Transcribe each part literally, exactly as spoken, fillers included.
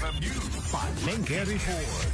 Palengke Report.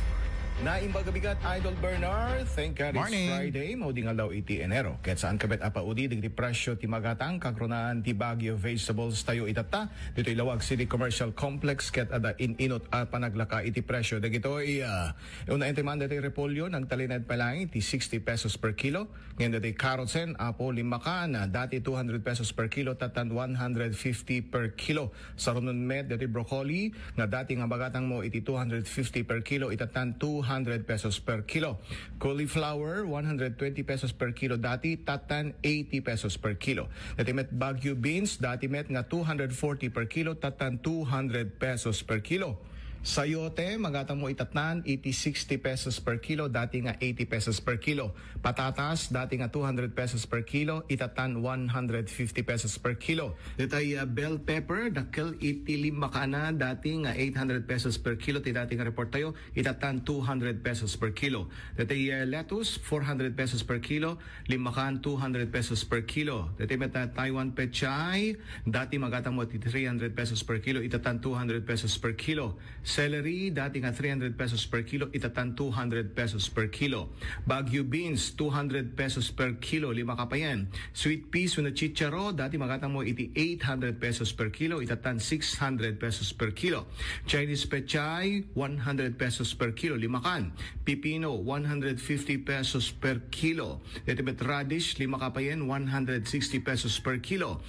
Naimbag a bigat, Idol Bernard. Thank God it's Morning. Friday. Maudi nga aldaw iti Enero. Ket saan ka met a paudi dagiti presyo ti magatang, kagrunaan ti Baguio vegetables tayo itatta. Ditoy Laoag City Commercial Complex ket adda in-inut a panaglaka iti presyo. Dagitoy, ah, una enti man ditoy repolyo, nagtalinaed pa lang iti sixty pesos per kilo. Ngem ditoy carrots and apple, limmakan, dati two hundred pesos per kilo, tattan one hundred fifty per kilo. Sarunon met ditoy broccoli, nga dati nga magatang mo iti two hundred fifty per kilo, itattan two hundred pesos per kilo. Cauliflower, one hundred twenty pesos per kilo, dati tattan eighty pesos per kilo. Dati met Baguio beans, dati met nga two hundred forty per kilo, tattan two hundred pesos per kilo. Sayote, magatang mo itattan iti sixty pesos per kilo, dati nga eighty pesos per kilo. Patatas, dati nga two hundred pesos per kilo, itattan one hundred fifty pesos per kilo. Ditoy, ah, bell pepper, dakkel iti limmakana, dati nga eight hundred pesos per kilo, ti dati nga report tayo, itattan two hundred pesos per kilo. Ditoy, ah, lettuce, four hundred pesos per kilo, limmakan two hundred pesos per kilo. Ditoy met, ah, Taiwan pechay, dati magatang mo ti three hundred pesos per kilo, itattan two hundred pesos per kilo. Celery, dati nga three hundred pesos per kilo, itattan two hundred pesos per kilo. Baguio beans, two hundred pesos per kilo, limaka payen. Sweet peas wenno chicharo, dati magatang mo iti eight hundred pesos per kilo, itattan six hundred pesos per kilo. Chinese pechay, one hundred pesos per kilo, limakan. Pipino, one hundred fifty pesos per kilo. Dati met radish, limaka payen, one hundred sixty pesos per kilo.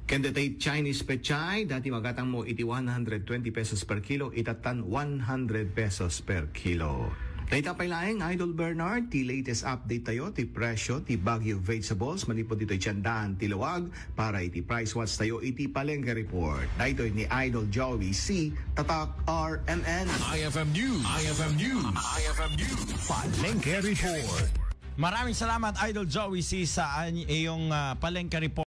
Ken ditoy Chinese pechay, dati magatang mo iti one hundred twenty pesos per kilo, itattan one hundred pesos per kilo. Dayta pay laeng, Idol Bernard, ti latest update tayo, ti presyo, ti Baguio vegetables, manipud ditoy tiendaan ti Laoag, para iti price watch tayo, iti Palengke Report. Daytoy ni Idol Joey C, Tatak R M N. I F M News. I F M News. I F M News. Palengke Report. Maraming salamat, Idol Joey C, sa an-, iyong, ah, Palengke Report.